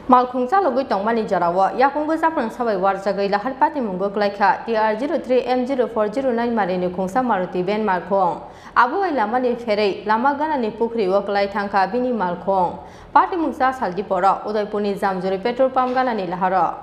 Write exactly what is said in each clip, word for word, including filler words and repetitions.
Malkhung chalogwi tongmani jorao yakungo chaprang sabai warjagwi lahar patimungo kwlaikha T R zero three M zero four zero nine marini khungsa Maruti van malkhung. Abo bai lamani pherwi lama ganani pukhrio kwlai thangkha bini malkhung. Patimung cha saldi poro Udaipurni Jamjuri petrol pump ganani laharo.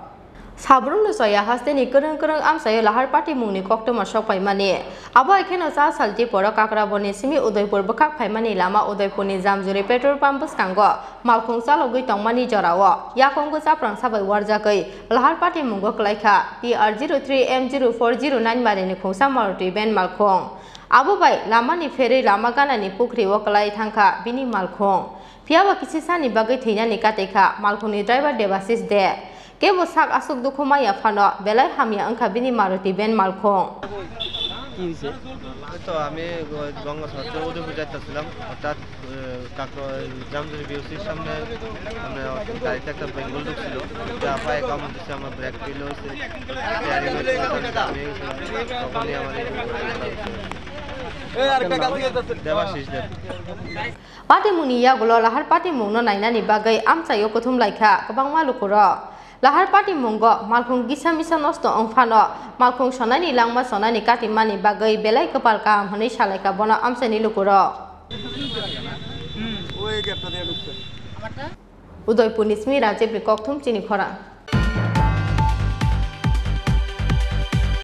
Sabrumno chaya hasteni kwrwng kwrwng amchaio lahar patimungni koktwma sokpaimani. Abo hai kheno cha saldi poro Kakraboni simi Udaipur bwkhak phaimani lama Udaipurni Jamjuri petrol pump bwskango malkhung chalogwi tongmani jorao yakungo chaprang sabai warjagwi lahar patimungo kwlaikha T R zero three M zero four zero nine marini khungsa Maruti van malkhung. Abo bai lamani pherwi lama ganani pukhrio kwlai thangkha bini malkhung. Phiyaba kisi sani bagwi thwinani kataikha malkhungni driver Debashish De. Kebo sak aswk dukhu maya phano belai hamya wngkha bini Maruti van malkhung. কি হয়েছে? এই তো আমি ওই গঙ্গাসাগর থেকে উদয়পুর যাইতেছিলাম, হঠাৎ আহ, কাকর জামজুরি বিওসির সামনে মানে গাড়িতে একটা বেঙ্গল ঢুকছিল, যা পায়ে কামড় দিচ্ছে, আমার ব্রেক ফেল হয়েছে, স্টিয়ারিং হয়েছে, আমি তখনই আমার এই দেবাশিস দেব। Patimungni yagulo lahar patimungno nainani bagwi amchaio kuthum laikha kwbangma lukurok. Lahar patimungo malkhung gisa misa nosto wng phano malkhung sonani langma sonani katimani bagwi belai kwpal kaham hwnwi salaikha bono amchaini lukurok. Udaipurni simi Rajibni kokthum chini khorang.